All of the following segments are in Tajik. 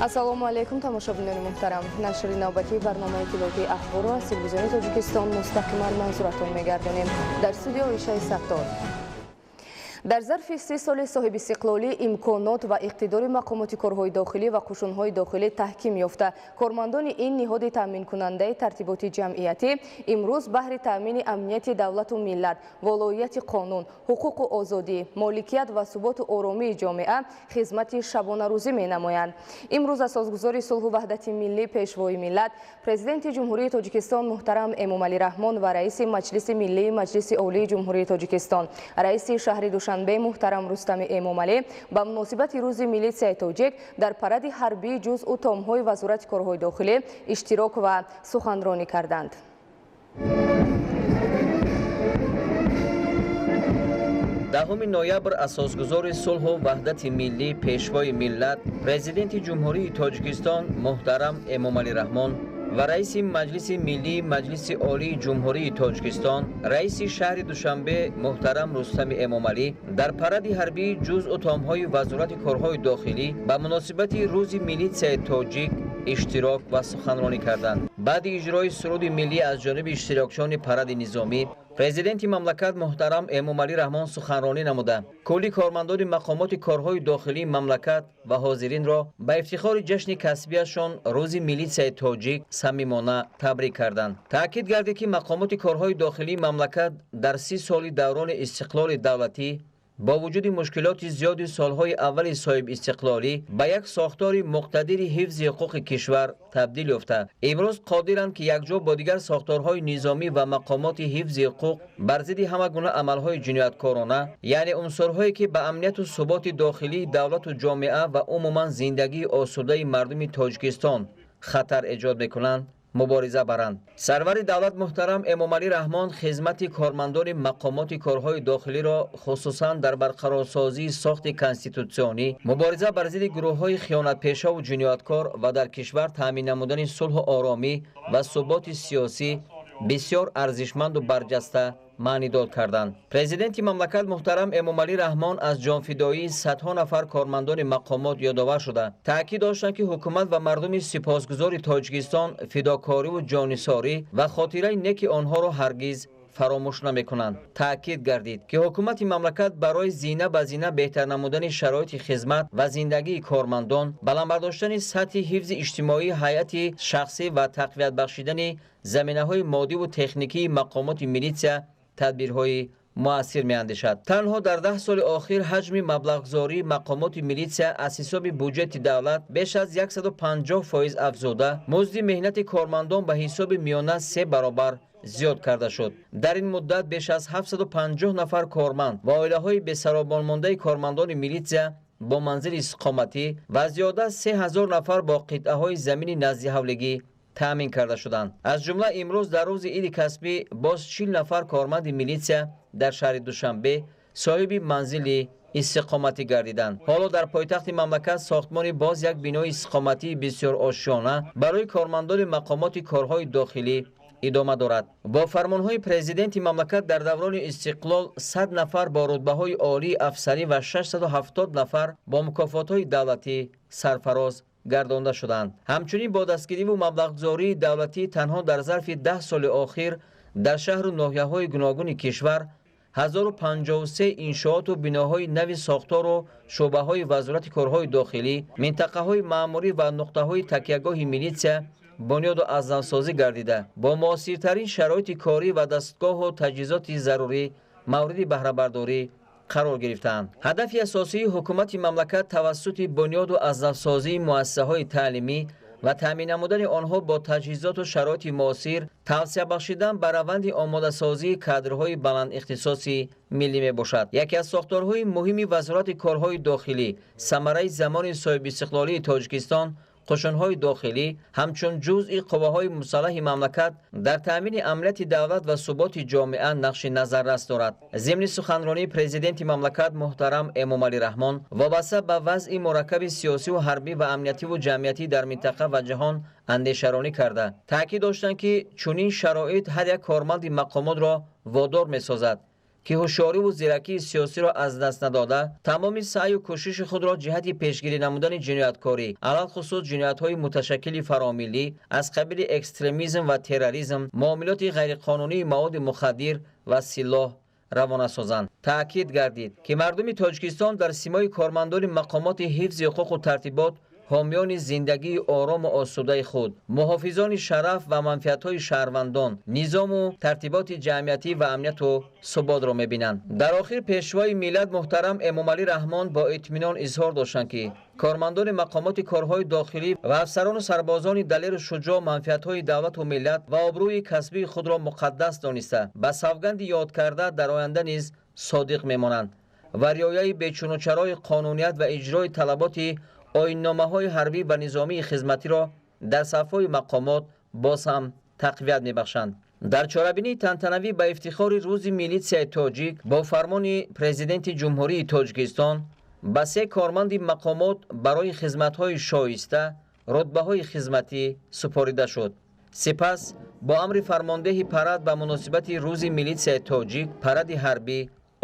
Ассалому алайкум, тамошобинони муҳтарам. Нашри навбатии барномаи иттилоотии Ахборро аз телевизиони Тоҷикистон мустақиман манзуратон мегардонем. Дар студия Оишаи Саттор. Дар зарфи 30 соли соҳибистиқлолӣ имконот ва иқтидори мақомоти корҳои дохилӣ ва қушунҳои дохилӣ таҳким ёфта, кормандони ин ниҳоди таъминкунандаи тартиботи ҷамъиятӣ имрӯз баҳри таъмини амнияти давлату миллат, волоияти қонун, ҳуқуқу озодӣ, моликият ва суботу оромии ҷомеа хизмати шабонарӯзӣ менамоянд. Имрӯз асосгузори сулҳу ваҳдати миллӣ, Пешвои миллат, Президенти Ҷумҳурии Тоҷикистон муҳтарам Эмомалӣ Раҳмон ва раиси Маҷлиси Миллии Маҷлиси Олии Ҷумҳурии Тоҷикистон, раиси шаҳри Душанбе муҳтарам Рустами Эмомалӣ ба муносибати рӯзи милитсияи тоҷик дар паради ҳарбии ҷузъу томҳои Вазорати корҳои дохилӣ иштирок ва суханронӣ карданд. 10 ноябр асосгузори сулҳу ваҳдати миллӣ, Пешвои миллат, Президенти Ҷумҳурии Тоҷикистон муҳтарам Эмомалӣ Раҳмон ва раиси Маҷлиси Миллии Маҷлиси Олии Ҷумҳурии Тоҷикистон, раиси шаҳри Душанбе муҳтарам Рустами Эмомалӣ дар паради ҳарбии ҷузъу томҳои Вазорати корҳои дохилӣ ба муносибати рӯзи милитсияи тоҷик иштирок ва суханронӣ карданд. Баъди иҷрои суруди миллӣ аз ҷониби иштирокчиёни паради низомӣ, Президенти мамлакат муҳтарам Эмомалӣ Раҳмон суханронӣ намуда, кулли кормандони мақомоти корҳои дохилии мамлакат ва ҳозиринро ба ифтихори ҷашни касбияшон рӯзи милитсияи тоҷик самимона табрик карданд. Таъкид гардид, ки мақомоти корҳои дохилии мамлакат дар 30 соли даврони истиқлоли давлатӣ бо вуҷуди мушкилоти зиёди солҳои аввали соҳибистиқлолӣ ба як сохтори муқтадири ҳифзи ҳуқуқи кишвар табдил ёфта, имрӯз қодиранд, ки якҷо бо дигар сохторҳои низомӣ ва мақомоти ҳифзи ҳуқуқ бар зидди ҳама гуна амалҳои ҷинояткорона, яъне унсурҳое ки ба амнияту суботи дохилии давлату ҷомеа ва умуман зиндагии осудаи мардуми Тоҷикистон хатар эҷод мекунанд, мубориза баранд. Сарвари давлат муҳтарам Эмомалӣ Раҳмон хизмати кормандони мақомоти корҳои дохилиро хусусан дар барқарорсозии сохти конститутсионӣ, мубориза бар зидди гурӯҳҳои хиёнатпешаву ҷинояткор ва дар кишвар таъмин намудани сулҳу оромӣ ва суботи сиёсӣ бисёр арзишманду барҷаста маънидод карданд. Президенти мамлакат муҳтарам Эмомалӣ Раҳмон аз ҷонфидоии садҳо нафар кормандони мақомот ёдовар шуда, таъкид доштанд, ки ҳукумат ва мардуми сипосгузори Тоҷикистон фидокориву ҷонисорӣ ва хотираи неки онҳоро ҳаргиз фаромӯш намекунанд. Таъкид гардид, ки ҳукумати мамлакат барои зина ба зина беҳтар намудани шароити хизмат ва зиндагии кормандон, баланд бардоштани сатҳи ҳифзи иҷтимоии ҳайати шахсӣ ва тақвият бахшидани заминаҳои моддиву техникии мақомоти милитсия тадбирҳои муассир меандешад. Танҳо дар 10 соли охир ҳаҷми маблағгузории мақомоти милитсия аз ҳисоби буҷети давлат беш аз 150% афзуда, музди меҳнати кормандон ба ҳисоби миёна 3 баробар зиёд карда шуд. Дар ин муддат беш аз 750 нафар корманд ва оилаҳои бесаробонмондаи кормандони милитсия бо манзили истиқоматӣ ва зиёда аз 3000 нафар бо қитъаҳои замини наздиҳавлигӣ таъмин карда шуданд. Аз ҷумла имрӯз дар рӯзи иди касбӣ боз 40 нафар корманди милитсия дар шаҳри Душанбе соҳиби манзили истиқоматӣ гардиданд. Ҳоло дар пойтахти мамлакат сохтмони боз як бинои истиқоматии бисёрошёна барои кормандони мақомоти корҳои дохилӣ идома дорад. Бо фармонҳои президенти мамлакат дар даврони истиқлол 100 нафар бо рутбаҳои олии афсарӣ ва 670 нафар бо мукофотҳои давлатӣ сарфароз гардонда шуданд. Ҳамчунин бо дастгириву маблағгузории давлатӣ танҳо дар зарфи 10 соли охир дар шаҳру ноҳияҳои гуногуни кишвар 1053 иншооту биноҳои нави сохтору шӯъбаҳои Вазорати корҳои дохилӣ, минтақаҳои маъмурӣ ва нуқтаҳои такягоҳи милитсия бунёду азнавсозӣ гардида, бо муосиртарин шароити корӣ ва дастгоҳу таҷҳизоти зарурӣ мавриди баҳрабардорӣ қарор гирифтаанд. Ҳадафи асосии ҳукумати мамлакат тавассути бунёду азнавсозии муассисаҳои таълимӣ ва таъмин намудани онҳо бо таҷҳизоту шароити муосир, тавсия бахшидан ба раванди омодасозии кадрҳои баландихтисоси миллӣ мебошад. Яке аз сохторҳои муҳими Вазорати корҳои дохилӣ, самараи замони соҳибистиқлолии Тоҷикистон, қушунҳои дохилӣ ҳамчун ҷузъи қувваҳои мусаллаҳи мамлакат дар таъмини амнияти давлат ва суботи ҷомеа нақши назаррас дорад. Зимни суханронии президенти мамлакат муҳтарам Эмомалӣ Раҳмон вобаста ба вазъи мураккаби сиёсиву ҳарбӣ ва амниятиву ҷамъиятӣ дар минтақа ва ҷаҳон андешаронӣ карда, таъкид доштанд, ки чунин шароит ҳар як корманди мақомотро водор месозад, ки ҳушёриву зиракии сиёсиро аз даст надода, тамоми саъю кӯшиши худро ҷиҳати пешгирӣ намудани ҷинояткорӣ, алалхусус ҷиноятҳои муташаккили фаромиллӣ аз қабили экстремизм ва терроризм, муомилоти ғайриқонунии маводи мухаддир ва силоҳ равона созанд. Таъкид гардид, ки мардуми Тоҷикистон дар симои кормандони мақомоти ҳифзи ҳуқуқу тартибот ҳомиёни зиндагии орому осудаи худ, муҳофизони шараф ва манфиатҳои шаҳрвандон, низому тартиботи ҷамъиятӣ ва амнияту суботро мебинанд. Дар охир Пешвои миллат муҳтарам Эмомалӣ Раҳмон бо итминон изҳор доштанд, ки кормандони мақомоти корҳои дохилӣ ва афсарону сарбозони далеру шуҷоъ манфиатҳои давлату миллат ва обрӯи касбии худро муқаддас дониста, ба савганди ёдкарда дар оянда низ содиқ мемонанд ва риояи бечунучарои қонуният ва иҷрои талаботи оинномаҳои ҳарбӣ ва низомии хизматиро дар сафҳои мақомот боз ҳам тақвият мебахшанд. Дар чорабинии тантанавӣ ба ифтихори Рӯзи милитсияи тоҷик бо фармони Президенти Ҷумҳурии Тоҷикистон ба 3 корманди мақомот барои хизматҳои шоиста рутбаҳои хизматӣ супорида шуд. Сипас бо амри фармондеҳи парад ба муносибати Рӯзи милитсияи тоҷик паради ҳарбӣ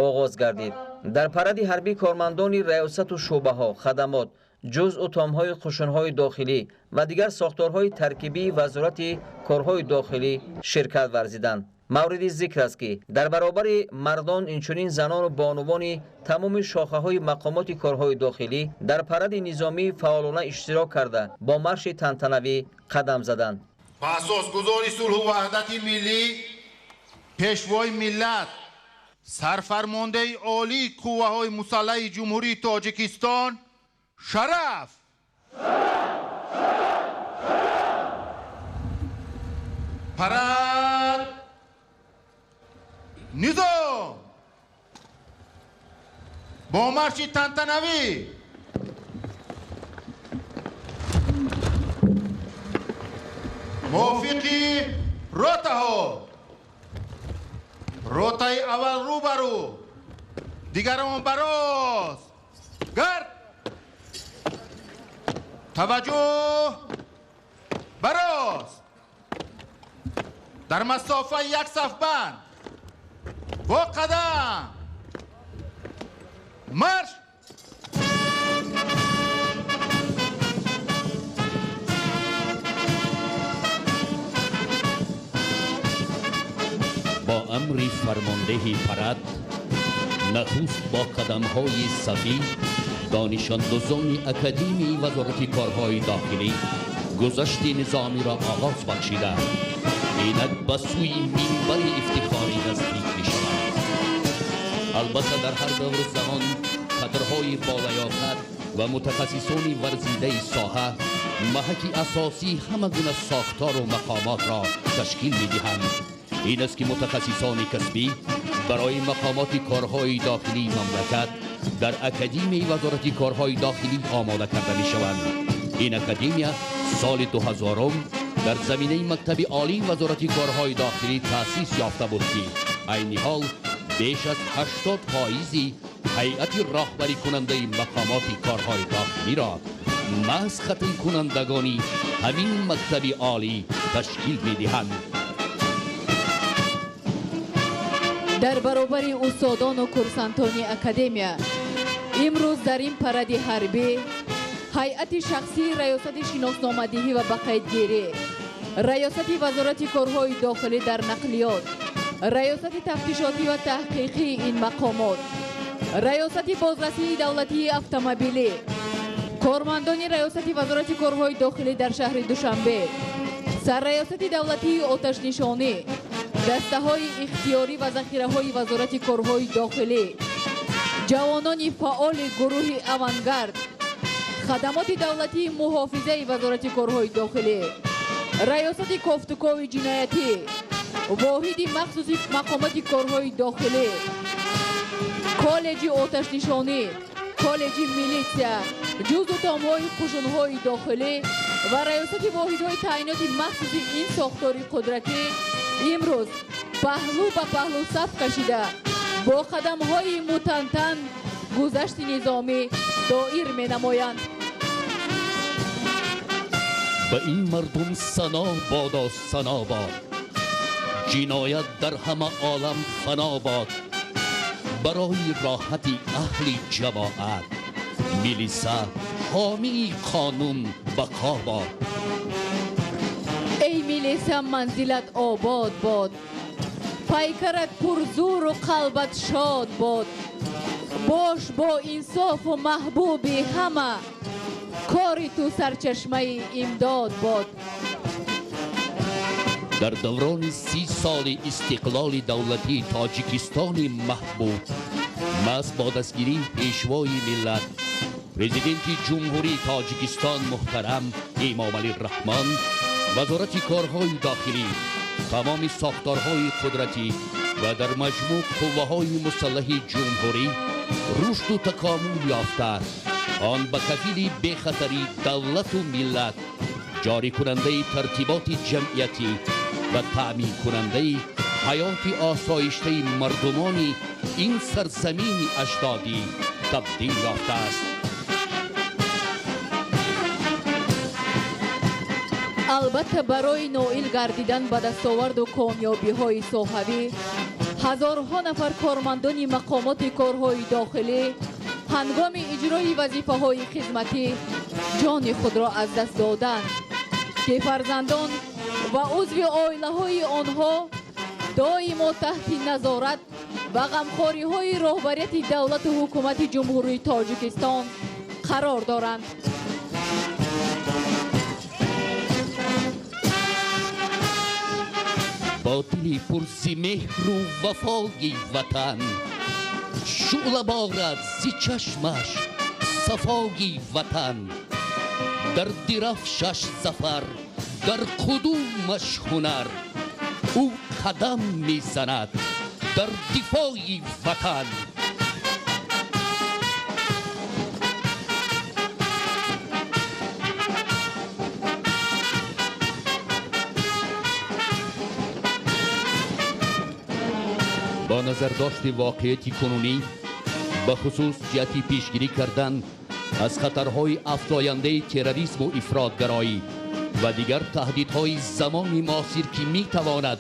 оғоз гардид. Дар паради ҳарбӣ кормандони раёсату шӯъбаҳо, хадамот, ҷузъу томҳои қушунҳои дохилӣ ва дигар сохторҳои таркибии Вазорати корҳои дохилӣ ширкат варзиданд. Мавриди зикр аст, ки дар баробари мардон инчунин занону бонувони тамоми шохаҳои мақомоти корҳои дохилӣ дар паради низомӣ фаъолона иштирок карда, бо марши тантанавӣ қадам заданд. Ба асосгузори сулҳу ваҳдати миллӣ, Пешвои миллат, сарфармондаи олии қувваҳои мусаллаҳи Ҷумҳурии Тоҷикистон шараф! Парад! Низом! Бо марши тантанавӣ! Мувофиқи ротаҳо! Ротаи аввал рӯбарӯ, дигарон бароз! Гард! Таваҷҷӯҳ! Бароз! Дар масофаи як сафбанд! Бо қадам! Марш! Бо амри фармондеҳи парад нахуст бо қадамҳои сафӣ донишандозони Академияи Вазорати корҳои дохилӣ гузашти низомиро оғоз бахшида, инак ба сӯи минбари ифтихорӣ наздик мешаванд. Албатта, дар ҳар давру замон кадрҳои болаёқат ва мутахассисони варзидаи соҳа маҳаки асосии ҳама гуна сохтору мақомотро ташкил медиҳанд. Ин аст, ки мутахассисони касбӣ барои мақомоти корҳои дохилии мамлакат дар Академияи Вазорати корҳои дохилӣ омода карда мешаванд. Ин академия соли 2000 дар заминаи мактаби олии Вазорати корҳои дохилӣ таъсис ёфта буд, ки айни ҳол беш аз 80 фоизи ҳайати роҳбарикунандаи мақомоти корҳои дохилиро маҳз хатмкунандагони ҳамин мактаби олӣ ташкил медиҳанд. Дар баробари устодону курсантони академия имрӯз дар ин паради ҳарбӣ ҳайати шахсии Раёсати шиносномадиҳӣ ва бақайдгирӣ, Раёсати Вазорати корҳои дохилӣ дар нақлиёт, Раёсати тафтишотӣ ва таҳқиқии ин мақомот, Раёсати бозрасии давлатии автомобилӣ, кормандони Раёсати Вазорати корҳои дохилӣ дар шаҳри Душанбе, Сарраёсати давлатии оташнишонӣ, дастаҳои ихтиёрӣ ва захираҳои Вазорати корҳои дохилӣ, ҷавонони фаъоли гурӯҳи «Авангард», хадамоти давлатии муҳофизаи Вазорати корҳои дохилӣ, Раёсати кофтукови ҷиноятӣ, воҳиди махсуси мақомоти корҳои дохилӣ, коллеҷи оташнишонӣ, коллеҷи милитсия, ҷузъу томҳои қушунҳои дохилӣ ва раёсати воҳидҳои таъиноти махсуси ин сохтори қудратӣ имрӯз паҳлӯ ба паҳлӯ саф кашида, бо қадамҳои мутантан гузашти низомӣ доир менамоянд. Ба ин мардум сано бодо, сано бод, ҷиноят дар ҳама олам фано бод. Барои роҳати аҳли ҷамоат. Милиса ҳомии қонун бақо бод. Эй милиса, манзилат обод бод, пайкарат пурзуру қалбат шод бод. Бош бо инсофу маҳбуби ҳама, кори ту сарчашмаи имдод бод. Дар даврони 30 соли истиқлоли давлатии Тоҷикистони маҳбуб, маҳз бо дастгирии Пешвои миллат, Президенти Ҷумҳурии Тоҷикистон муҳтарам Эмомалӣ Раҳмон, Вазорати корҳои дохилӣ, тамоми сохторҳои қудратӣ ва дар маҷмӯъ қувваҳои мусаллаҳи ҷумҳурӣ рушду такомул ёфта, он ба кафили бехатарии давлату миллат, ҷорикунандаи тартиботи ҷамъиятӣ ва таъминкунандаи ҳаёти осоиштаи мардумони ин сарзамини аҷдодӣ табдил ёфтааст. Албатта, барои ноил гардидан ба дастоварду комёбиҳои соҳавӣ ҳазорҳо нафар кормандони мақомоти корҳои дохилӣ ҳангоми иҷрои вазифаҳои хизматӣ ҷони худро аз даст доданд, ки фарзандон ва узви оилаҳои онҳо доимо таҳти назорат ва ғамхориҳои роҳбарияти давлату ҳукумати Ҷумҳурии Тоҷикистон қарор доранд. Бо дили пурзи меҳру вафои ватан, шӯъла борад зи чашмаш сафои ватан. Дар дирафшаш зафар, дар қудумаш ҳунар, ӯ қадам мезанад дар дифои ватан. Бо назардошти воқеияти кунунӣ, бахусус ҷиҳати пешгирӣ кардан аз хатарҳои афзояндаи терроризму ифротгароӣ ва дигар таҳдидҳои замони муосир, ки метавонад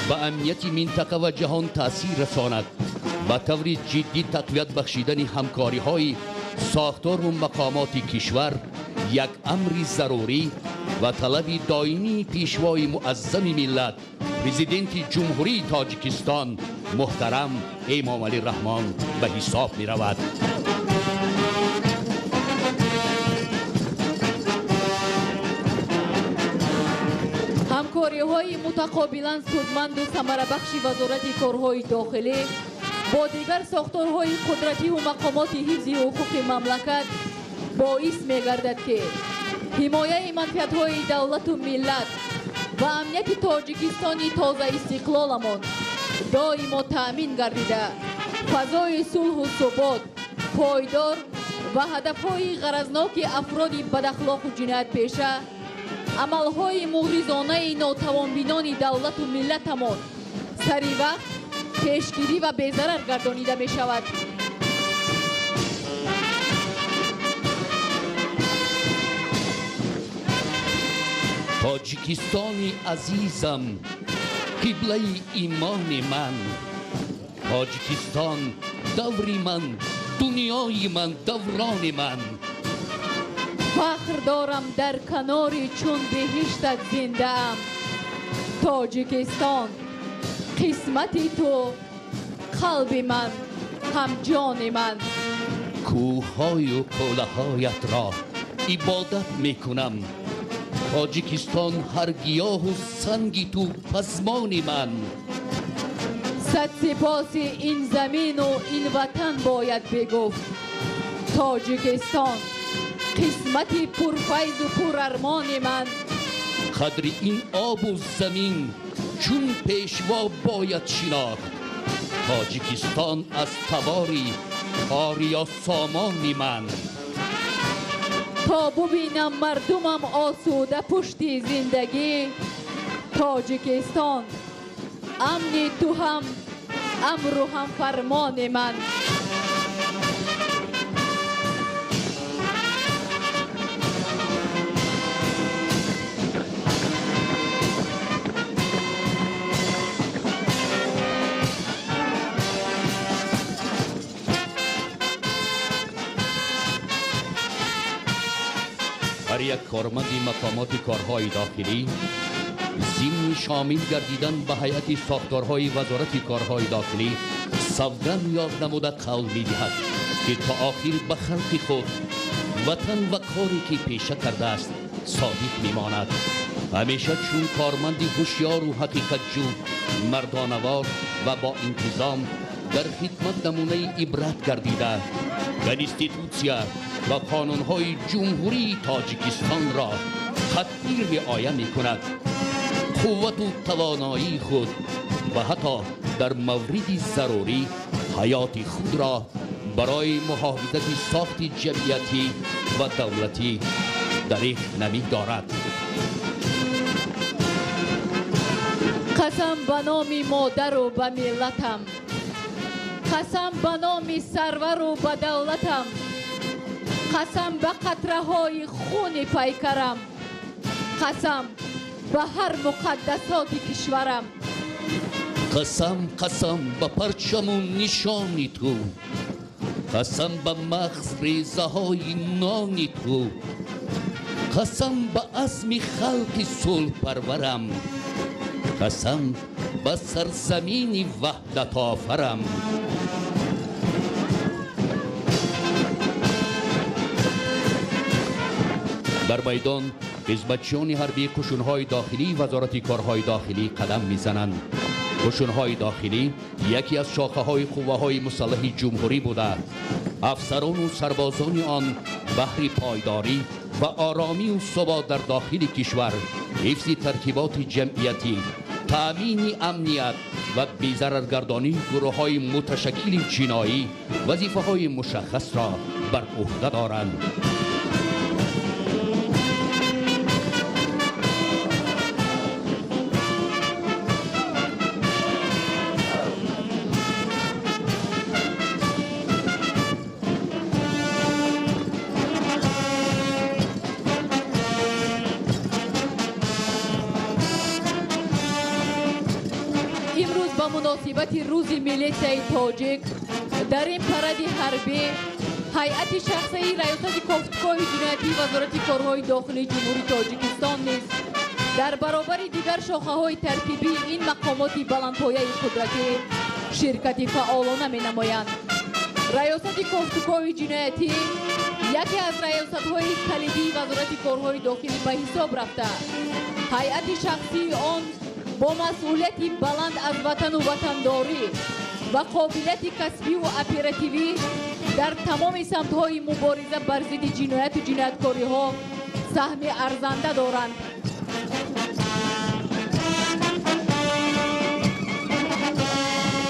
ба амнияти минтақа ва ҷаҳон таъсир расонад, ба таври ҷиддӣ тақвият бахшидани ҳамкориҳои сохтору мақомоти кишвар як амри зарурӣ ва талаби доимии Пешвои муаззами миллат, Президенти Ҷумҳурии Тоҷикистон муҳтарам Эмомалӣ Раҳмон ба ҳисоб меравад. Ҳамкориҳои мутақобилан судманду самарабахши Вазорати корҳои дохилӣ бо дигар сохторҳои қудративу мақомоти ҳифзи ҳуқуқи мамлакат боис мегардад, ки ҳимояи манфиатҳои давлату миллат ва амнияти Тоҷикистони тозаистиқлоламон доимо таъмин гардида, фазои сулҳу субот пойдор ва ҳадафҳои ғаразноки афроди бадахлоқу ҷиноятпеша, амалҳои муғризонаи нотавонбинони давлату миллатамон сари вақт пешгирӣ ва безарар гардонида мешавад. Тоҷикистони азизам, қиблаи имони ман, Тоҷикистон даври ман, дунёи ман, даврони ман. Фахр дорам, дар канори чун биҳиштат зиндаам. Тоҷикистон, қисмати ту, қалби ман, ҳамҷони ман. Кӯҳҳою қӯлаҳоятро ибодат мекунам. Тоҷикистон, ҳар гиёҳу санги ту пазмони ман. Сад сипоси ин замину ин ватан бояд бигуфт. Тоҷикистон, қисмати пурфайзу пурармони ман. Қадри ин обу замин чун пешво бояд шинохт. Тоҷикистон аз табори ориё сомони ман. То бубинам мардумам осуда пушти зиндагӣ. Тоҷикистон, амни ту ҳам амру ҳам фармони ман. Як корманди мақомоти корҳои дохилӣ зимни шомил гардидан ба ҳайати сохторҳои Вазорати корҳои дохилӣ савганд ёд намуда қавл медиҳад, ки то охир ба халқи худ, ватан ва коре ки пеша кардааст содиқ мемонад. Ҳамеша чун корманди ҳушёру ҳақиқатҷӯ, мардонавор ва бо интизом дар хидмат намунаи ибрат гардида, конститутсия ва қонунҳои Ҷумҳурии Тоҷикистонро қатъӣ риоя мекунад. Қуввату тавоноии худ ва ҳатто дар мавриди зарурӣ ҳаёти худро барои муҳофизати сохти ҷамъиятӣ ва давлатӣ дареғ намедорад. Қасам ба номи модару ба миллатам, қасам ба номи сарвару ба давлатам, қасам ба қатраҳои хуни пайкарам, қасам ба ҳар муқаддасоти кишварам. Қасам, қасам ба парчаму нишони ту, қасам ба мағз резаҳои нони ту, қасам ба азми халқи сулҳпарварам, қасам ба сарзамини ваҳдатофарам. Дар майдон хизматчиёни ҳарбии қушунҳои дохилии Вазорати корҳои дохилӣ қадам мезананд. Қушунҳои дохилӣ яке аз шохаҳои қувваҳои мусаллаҳи ҷумҳурӣ буда, афсарону сарбозони он баҳри пойдорӣ ва оромию субот дар дохили кишвар, ҳифзи таркиботи ҷамъиятӣ, таъмини амният ва безараргардонии гурӯҳҳои муташаккили ҷиноӣ вазифаҳои мушаххасро бар ӯҳда доранд. Имрӯз ба муносибати рӯзи милитсияи тоҷик дар ин паради ҳарбӣ ҳайати шахсияи Раёсати кофтукоҳи ҷиноятии Вазорати корҳои дохилии Ҷумҳурии Тоҷикистон низ дар баробари дигар шохаҳои таркибии ин мақомоти баландпояи қудратӣ ширкати фаъолона менамоянд. Раёсати кофтукоҳи ҷиноятӣ яке аз раёсатҳои калидии Вазорати корҳои дохилӣ ба ҳисоб рафта, ҳайати шахсии он бо масъулияти баланд аз ватану ватандорӣ ва қобилияти касбиву оперативӣ дар тамоми самтҳои мубориза бар зидди ҷинояту ҷинояткориҳо саҳми арзанда доранд.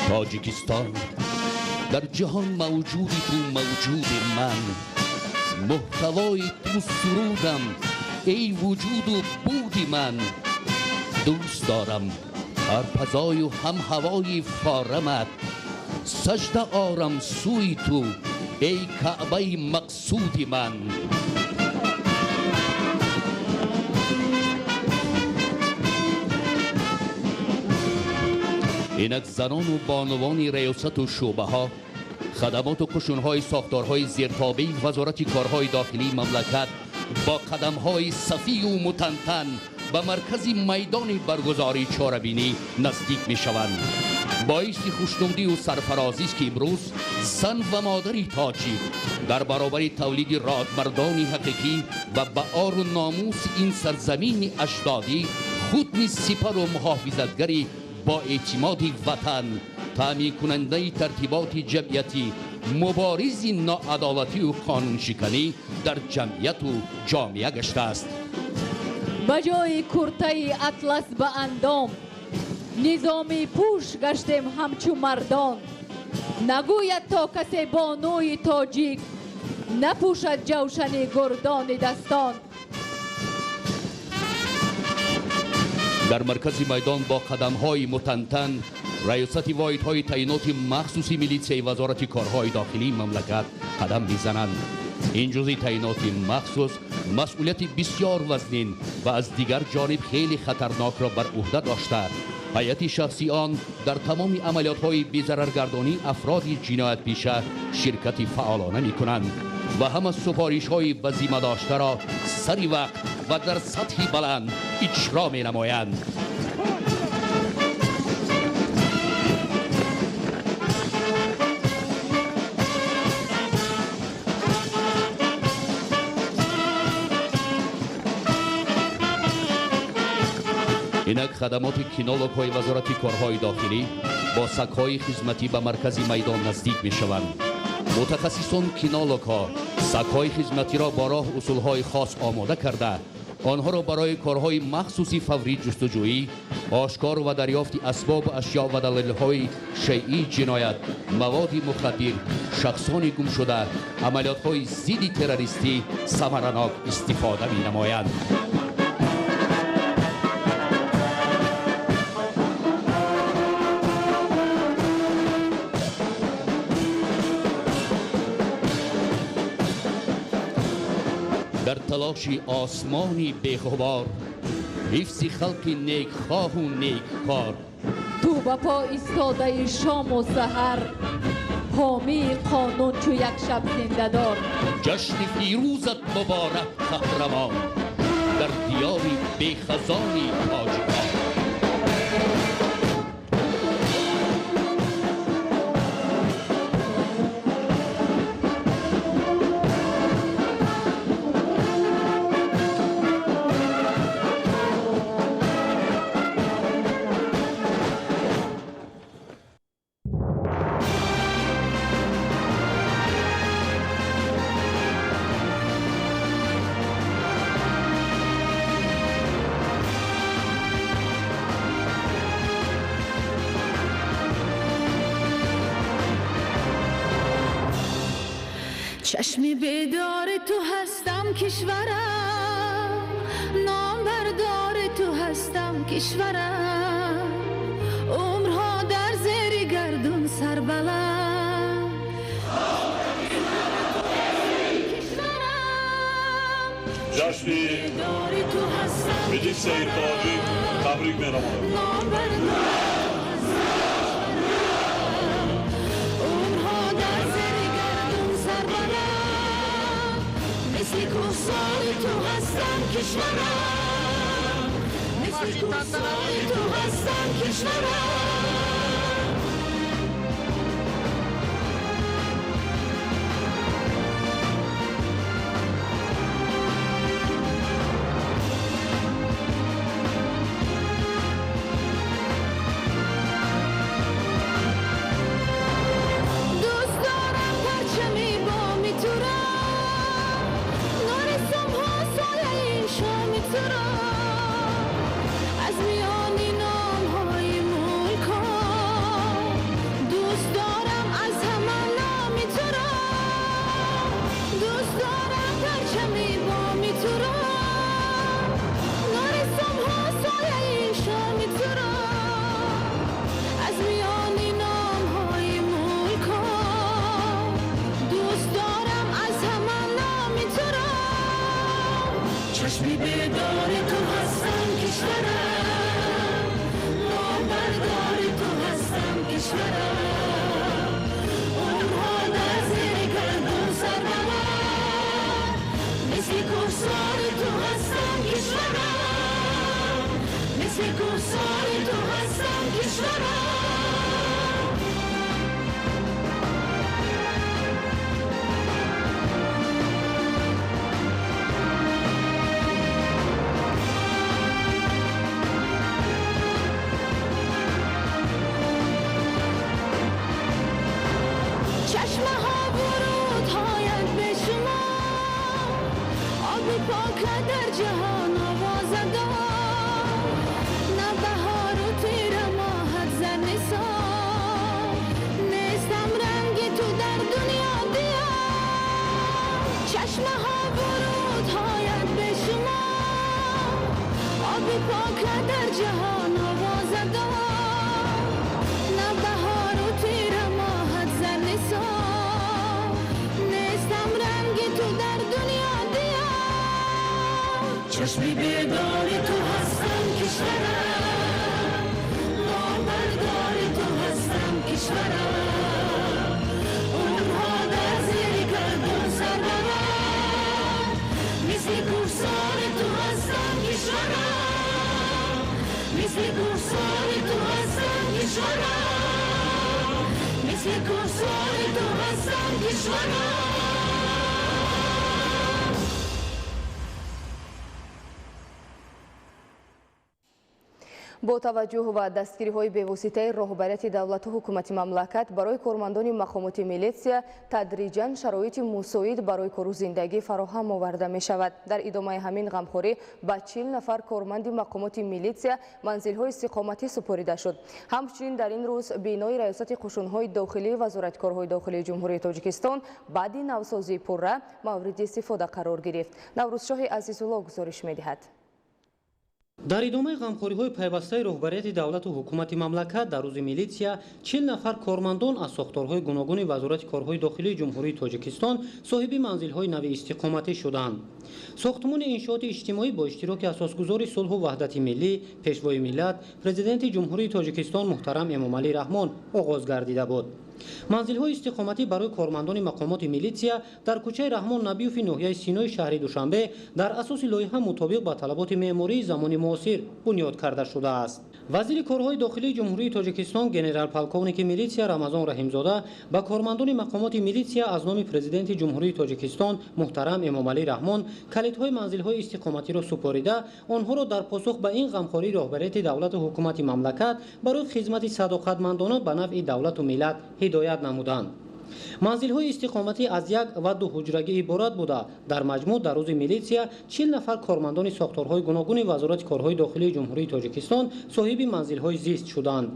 Тоҷикистон, дар ҷаҳон мавҷуди ту мавҷуди ман, муҳтавои ту сурудам, эй вуҷуду буди ман. Дӯст дорам ҳар фазою ҳам ҳавои форамат, сажда орам сӯи ту, эй Каъбаи мақсуди ман. Инак занону бонувони раёсату шӯъбаҳо, хадамоту қушунҳои сохторҳои зертобеи Вазорати корҳои дохилии мамлакат бо қадамҳои сафию мутантан ба маркази майдони баргузории чорабинӣ наздик мешаванд. Боиси хушнудию сарфарозист, ки имрӯз зан ва модари тоҷик дар баробари тавлиди родмардони ҳақиқӣ ва ба ору номуси ин сарзамини аҷдодӣ худ низ сипару муҳофизатгари бо эътимоди ватан, таъминкунандаи тартиботи ҷамъиятӣ, муборизи ноадолатию қонуншиканӣ дар ҷамъияту ҷомеа гаштааст. Ба ҷои куртаи атлас ба андом низомӣ пӯш гаштем ҳамчу мардон. Нагӯяд то касе бонуи тоҷик напӯшад ҷавшани гурдони дастон. Дар маркази майдон бо қадамҳои мутантан раёсати воҳидҳои таъиноти махсуси милитсияи Вазорати корҳои дохилии мамлакат қадам мезананд. Ин ҷузъи таъиноти махсус масъулияти бисёр вазнин ва аз дигар ҷониб хеле хатарнокро бар ӯҳда дошта, ҳайати шахсии он дар тамоми амалиётҳои безараргардонии афроди ҷиноятпеша ширкати фаъолона мекунанд ва ҳама супоришҳои ба зимма доштаро Сари вақт ва дар сатҳи баланд иҷро менамоянд. Инак хадамоти кинологҳои Вазорати корҳои дохилӣ бо сагҳои хизматӣ ба маркази майдон наздик мешаванд. Мутахассисон кинологҳо сагҳои хизматиро бо роҳ усулҳои хос омода карда, онҳоро барои корҳои махсуси фаврӣ ҷустуҷӯӣ, ошкор ва дарёфти асбобу ашё ва далелҳои шайъии ҷиноят, маводи мухаддир, шахсони гумшуда, амалиётҳои зидди террористӣ самаранок истифода менамоянд. Дар талоши осмони беғубор, ҳифзи халқи некхоҳу неккор. Ту ба по истодаи шому саҳар, ҳомии қонун чу як шаб зиндадор. Ҷашни фирӯзат муборак, қаҳрамон, дар диёри бехазони тоҷикон. Чашми бедори ту ҳастам, кишварам, номбардори ту ҳастам, кишварам, умрҳо дар зери гардун сарбаланд. Ҷашни милисияи тоҷик табрик менамоям. Мисли кӯҳсори ту ҳастам, кишварам, мисли кӯҳсори ту ҳастам, кишварам. Дӯст дорам парчами боми туро, аз миёни номҳои мулкҳо, дӯст дорам аз ҳама номи туро, дӯст дорам парчами боми туро, нури субҳу сояи шоми туро, аз миёни номҳои мулкҳо, дӯст дорам аз ҳама номи туро. Чашми бедори ту ҳастам, кишварам, номбардори ту ҳастам, кишварам, умрҳо дар зери гардун сарбаланд, мисли кӯҳсори ту ҳастам, кишварам, мисли кӯҳсори ту ҳастам, кишварам. Чашмаҳо вурудҳоят бе шумо, оби пока дар ҷаҳон овоза дор, на баҳору тира моҳат зар нисор, нестам ранги ту дар дунё диёр. Чашмаҳо вурудҳоят бе шумо, оби пока дар ҷаҳон овоза дор, на баҳору тира моҳат зар нисор, нестам ранги ту дар дунё диёр. Чашми бедори ту ҳастам, кишварам, номбардори ту ҳастам, кишварам, умрҳо дар зери гардун сарбаланд, мисли кӯҳсори Кишварам. Бо таваҷҷӯҳ ва дастгириҳои бевоситаи роҳбарияти давлату ҳукумати мамлакат барои кормандони мақомоти милитсия тадриҷан шароити мусоид барои кору зиндагӣ фароҳам оварда мешавад. Дар идомаи ҳамин ғамхорӣ ба 40 нафар корманди мақомоти милитсия манзилҳои истиқоматӣ супорида шуд. Ҳамчунин дар ин рӯз бинои раёсати қушунҳои дохилии Вазорати корҳои дохилии Ҷумҳурии Тоҷикистон баъди навсозии пурра мавриди истифода қарор гирифт. Наврӯзшоҳи Азизулло гузориш медиҳад. Дар идомаи ғамхориҳои пайвастаи роҳбарияти давлату ҳукумати мамлакат дар рӯзи милитсия 40 нафар кормандон аз сохторҳои гуногуни Вазорати корҳои дохилии Ҷумҳурии Тоҷикистон соҳиби манзилҳои нави истиқоматӣ шуданд. Сохтмони иншооти иҷтимоӣ бо иштироки асосгузори сулҳу ваҳдати миллӣ, пешвои миллат, президенти Ҷумҳурии Тоҷикистон муҳтарам Эмомалӣ Раҳмон оғоз гардида буд. Манзилҳои истиқоматӣ барои кормандони мақомоти милитсия дар кӯчаи Раҳмон Набиёви ноҳияи Синои шаҳри Душанбе дар асоси лоиҳа мутобиқ ба талаботи меъмории замони муосир бунёд карда шудааст. Вазири корҳои дохилии Ҷумҳурии Тоҷикистон генерал-полковники милитсия Рамазон Раҳимзода ба кормандони мақомоти милитсия аз номи президенти Ҷумҳурии Тоҷикистон муҳтарам Эмомалӣ Раҳмон калидҳои манзилҳои истиқоматиро супорида, онҳоро дар посух ба ин ғамхории роҳбарияти давлату ҳукумати мамлакат барои хизмати садоқатмандона ба навъи давлату миллат ҳидоят намуданд. Манзилҳои истиқоматӣ аз як ва ду ҳуҷрагӣ иборат буда, дар маҷмӯъ дар рӯзи милитсия 40 нафар кормандони сохторҳои гуногуни Вазорати корҳои дохилии Ҷумҳурии Тоҷикистон соҳиби манзилҳои зист шуданд.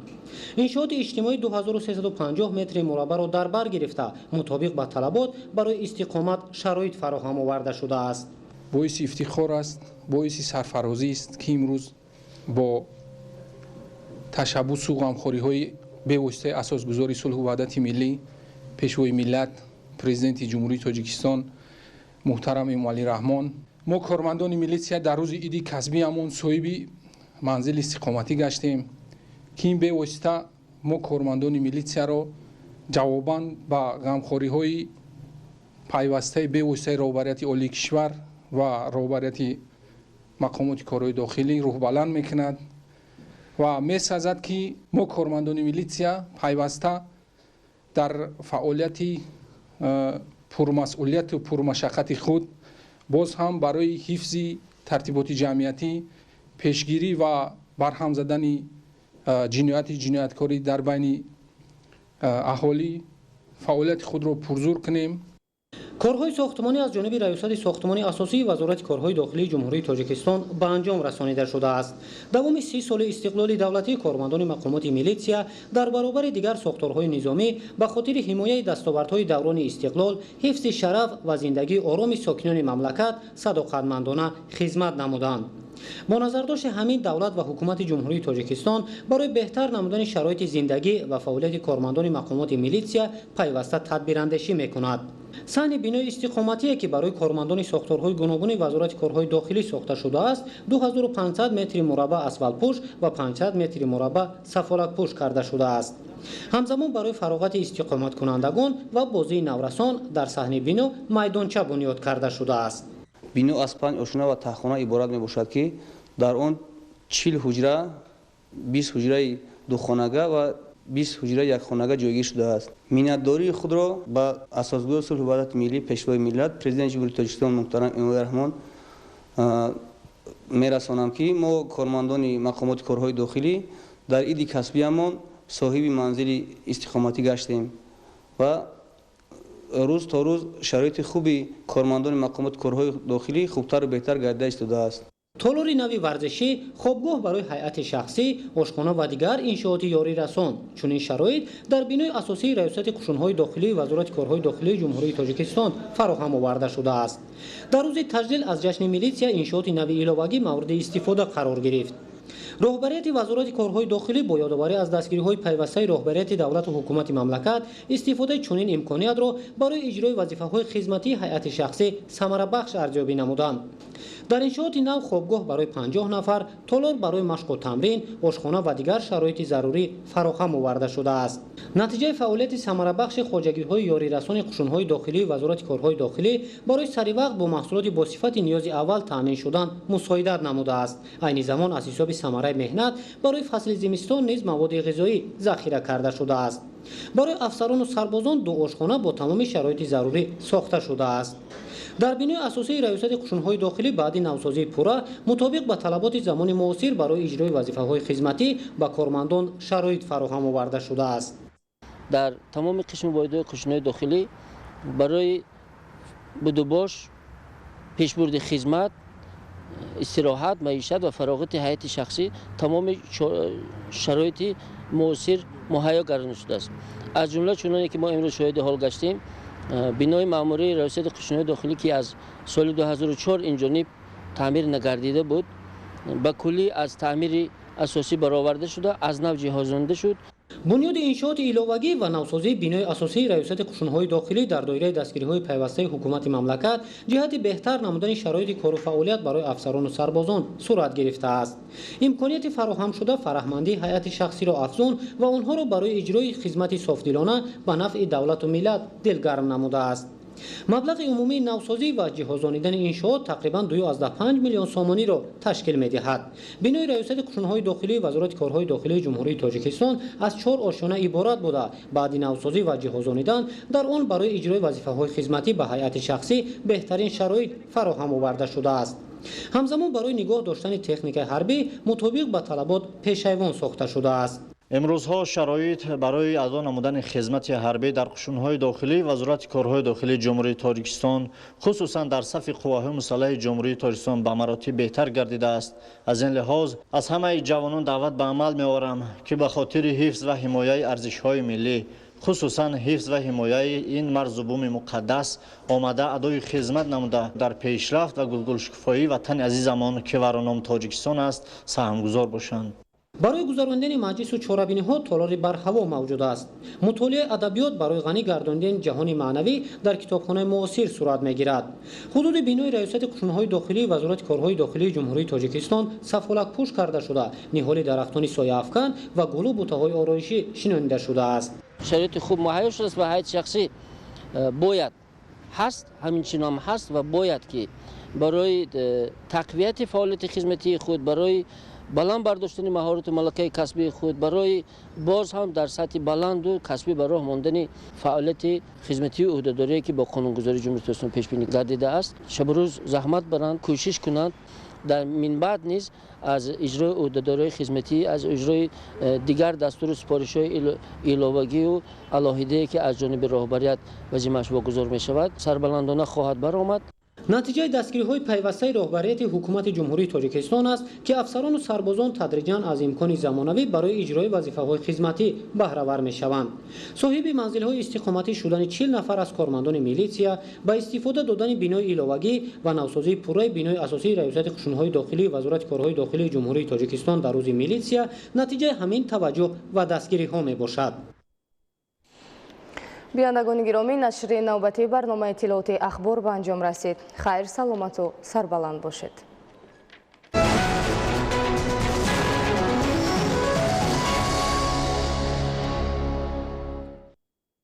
Иншооти иҷтимоӣ 2350 метри мураббаъро дар бар гирифта, мутобиқ ба талабот барои истиқомат шароит фароҳам оварда шудааст. Боиси ифтихор аст, боиси сарфарозӣ аст, ки имрӯз бо ташаббусу ғамхориҳои бевоситаи асосгузори сулҳу ваҳдати миллӣ, пешвои миллат, президенти Ҷумҳурии Тоҷикистон муҳтарам Эмомалӣ Раҳмон, мо кормандони милитсия дар рӯзи иди касбиамон соҳиби манзили истиқоматӣ гаштем, ки ин бевосита мо кормандони милитсияро ҷавобан ба ғамхориҳои пайвастаи бевоситаи роҳбарияти олии кишвар ва роҳбарияти мақомоти корҳои дохилӣ рӯҳбаланд мекунад ва месазад, ки мо кормандони милитсия пайваста дар фаъолияти пурмасъулияту пурмашаққати худ боз ҳам барои ҳифзи тартиботи ҷамъиятӣ, пешгирӣ ва барҳам задани ҷинояти ҷинояткорӣ дар байни аҳолӣ фаъолияти худро пурзур кунем. Корҳои сохтмонӣ аз ҷониби Раёсати сохтмони асосии Вазорати корҳои дохилии Ҷумҳурии Тоҷикистон ба анҷом расонида шудааст. Давоми 30 соли истиқлоли давлатӣ кормандони мақомоти милитсия дар баробари дигар сохторҳои низомӣ ба хотири ҳимояи дастовардҳои даврони истиқлол, ҳифзи шараф ва зиндагии ороми сокинони мамлакат садоқатмандона хизмат намуданд. Бо назардошти ҳамин давлат ва ҳукумати Ҷумҳурии Тоҷикистон барои беҳтар намудани шароити зиндагӣ ва фаъолияти кормандони мақомоти милитсия пайваста тадбирандешӣ мекунад. Саҳни бинои истиқоматие, ки барои кормандони сохторҳои гуногуни Вазорати корҳои дохилӣ сохта шудааст, 2500 метри мураббаъ асфалтпӯш ва 500 метри мураббаъ сафолатпӯш карда шудааст. Ҳамзамон барои фароғати истиқоматкунандагон ва бозии наврасон дар саҳни бино майдонча бунёд карда шудааст. Бино аз 5 ошона ва таҳхона иборат мебошад, ки дар он 40 ҳуҷра, 20 ҳуҷраи духонага ва 20 ҳуҷраи якхонага ҷойгир шудааст. Миннатдории худро ба асосгузори сулҳу ваҳдати миллӣ, пешвои миллат, президенти Ҷумҳурии Тоҷикистон муҳтарам Эмомалӣ Раҳмон мерасонам, ки мо кормандони мақомоти корҳои дохилӣ дар иди касбиамон соҳиби манзили истиқоматӣ гаштем ва рӯз то рӯз шароити хуби кормандони мақомоти корҳои дохилӣ хубтару беҳтар гардида истодааст. Толори нави варзишӣ, хобгоҳ барои ҳайати шахсӣ, ошхона ва дигар иншооти ёрирасон. Чунин шароит дар бинои асосии Раёсати қушунҳои дохилии Вазорати корҳои дохилии Ҷумҳурии Тоҷикистон фароҳам оварда шудааст. Дар рӯзи таҷлил аз ҷашни милитсия иншооти нави иловагӣ мавриди истифода қарор гирифт. Роҳбарияти Вазорати корҳои дохилӣ бо ёдоварӣ аз дастгириҳои пайвастаи роҳбарияти давлату ҳукумати мамлакат истифодаи чунин имкониятро барои иҷрои вазифаҳои хизматии ҳайати шахсӣ самарабахш арзёбӣ намуданд. Дар иншооти нав хобгоҳ барои 50 нафар, толор барои машқу тамрин, ошхона ва дигар шароити зарурӣ фароҳам оварда шудааст. Натиҷаи фаъолияти самарабахши хоҷагиҳои ёрирасони қушунҳои дохилии Вазорати корҳои дохилӣ барои саривақт бо маҳсулоти бо сифати ниёзи аввал таъмин шудан мусоидат намудааст. Айни замон аз ҳисоби самараи меҳнат барои фасли зимистон низ маводи ғизоӣ захира карда шудааст. Барои афсарону сарбозон ду ошхона бо тамоми шароити зарурӣ сохта шудааст. Дар бинои асосии Раёсати қушунҳои дохилӣ баъди навсозии пурра мутобиқ ба талаботи замони муосир барои иҷрои вазифаҳои хизматӣ ба кормандон шароит фароҳам оварда шудааст. Дар тамоми қисми воҳидҳои қушунҳои дохилӣ барои будубош, пешбурди хизмат, истироҳат, маишат ва фароғати ҳайати шахсӣ тамоми шароити муосир муҳайё гардонида шудааст. Аз ҷумла чуноне ки мо имрӯз шоҳиди ҳол гаштем, бинои маъмурии Раёсати қушунҳои дохилӣ, ки аз соли 2004 инҷониб таъмир нагардида буд, ба куллӣ аз таъмири асосӣ бароварда шуда, аз нав ҷиҳозонда шуд. Бунёди иншооти иловагӣ ва навсозии бинои асосии Раёсати қушунҳои дохилӣ дар доираи дастгириҳои пайвастаи ҳукумати мамлакат ҷиҳати беҳтар намудани шароити кору фаъолият барои афсарону сарбозон сурат гирифтааст. Имконияти фароҳамшуда фараҳмандии ҳайати шахсиро афзун ва онҳоро барои иҷрои хизмати софдилона ба нафъи давлату миллат дилгарм намудааст. Маблағи умумии навсозӣ ва ҷиҳозонидани иншоот тақрибан 2,5 миллион сомониро ташкил медиҳад. Бинои Раёсати қушунҳои дохилии Вазорати корҳои дохилии Ҷумҳурии Тоҷикистон аз 4 ошёна иборат буда, баъди навсозӣ ва ҷиҳозонидан дар он барои иҷрои вазифаҳои хизматӣ ба ҳайати шахсӣ беҳтарин шароит фароҳам оварда шудааст. Ҳамзамон барои нигоҳ доштани техникаи ҳарбӣ мутобиқ ба талабот пешайвон сохта шудааст. Имрӯзҳо шароит барои адо намудани хизмати ҳарбӣ дар қушунҳои дохилӣ Вазорати корҳои дохилии Ҷумҳурии Тоҷикистон, хусусан дар сафи қувваҳои мусаллаҳи Ҷумҳурии Тоҷикистон ба маротиб беҳтар гардидааст. Аз ин лиҳоз аз ҳамаи ҷавонон даъват ба амал меорам, ки ба хотири ҳифз ва ҳимояи арзишҳои миллӣ, хусусан ҳифз ва ҳимояи ин марзу буми муқаддас омада адои хизмат намуда, дар пешрафт ва гулгулшукуфоии ватани азизамон, ки вароном Тоҷикистон аст, саҳмгузор бошанд. Барои гузарондани маҷлису чорабиниҳо толори барҳаво мавҷуд аст. Мутолиаи адабиёт барои ғанӣ гардондани ҷаҳони маънавӣ дар китобхонаи муосир сурат мегирад. Ҳудуди бинои Раёсати қушунҳои дохилии Вазорати корҳои дохилии Ҷумҳурии Тоҷикистон сафолакпӯш карда шуда, ниҳоли дарахтони сояафкан ва гулу бутаҳои ороишӣ шинонида шудааст. Шароити хуб муҳайё шудааст ва ҳайати шахсӣ бояд ҳаст, ҳамин чином ҳаст ва бояд ки барои тақвияти фаъолияти хизматии худ, барои баланд бардоштани маҳорату малакаи касбии худ, барои боз ҳам дар сатҳи баланду касбӣ ба роҳ мондани фаъолияти хизматии ӯҳдадорие, ки бо қонунгузории Ҷумҳурии Тоҷикистон пешбинӣ гардидааст, шабу рӯз заҳмат баранд, кӯшиш кунанд. Дар минбаъд низ аз иҷрои ӯҳдадориҳои хизматӣ, аз иҷрои дигар дастуру супоришҳои иловагию алоҳидае, ки аз ҷониби роҳбарият вазимааш вогузор мешавад, сарбаландона хоҳад баромад. Натиҷаи дастгириҳои пайвастаи роҳбарияти ҳукумати Ҷумҳурии Тоҷикистон аст, ки афсарону сарбозон тадриҷан аз имкони замонавӣ барои иҷрои вазифаҳои хизматӣ баҳравар мешаванд. Соҳиби манзилҳои истиқоматӣ шудани 40 нафар аз кормандони милитсия, ба истифода додани бинои иловагӣ ва навсозии пурраи бинои асосии Раёсати қушунҳои дохилии Вазорати корҳои дохилии Ҷумҳурии Тоҷикистон дар рӯзи милитсия натиҷаи ҳамин таваҷҷӯҳ ва дастгириҳо мебошад. Бинандагони гиромӣ, нашри навбатии барномаи иттилоотии ахбор ба анҷом расид. Хайр, саломату сарбаланд бошед.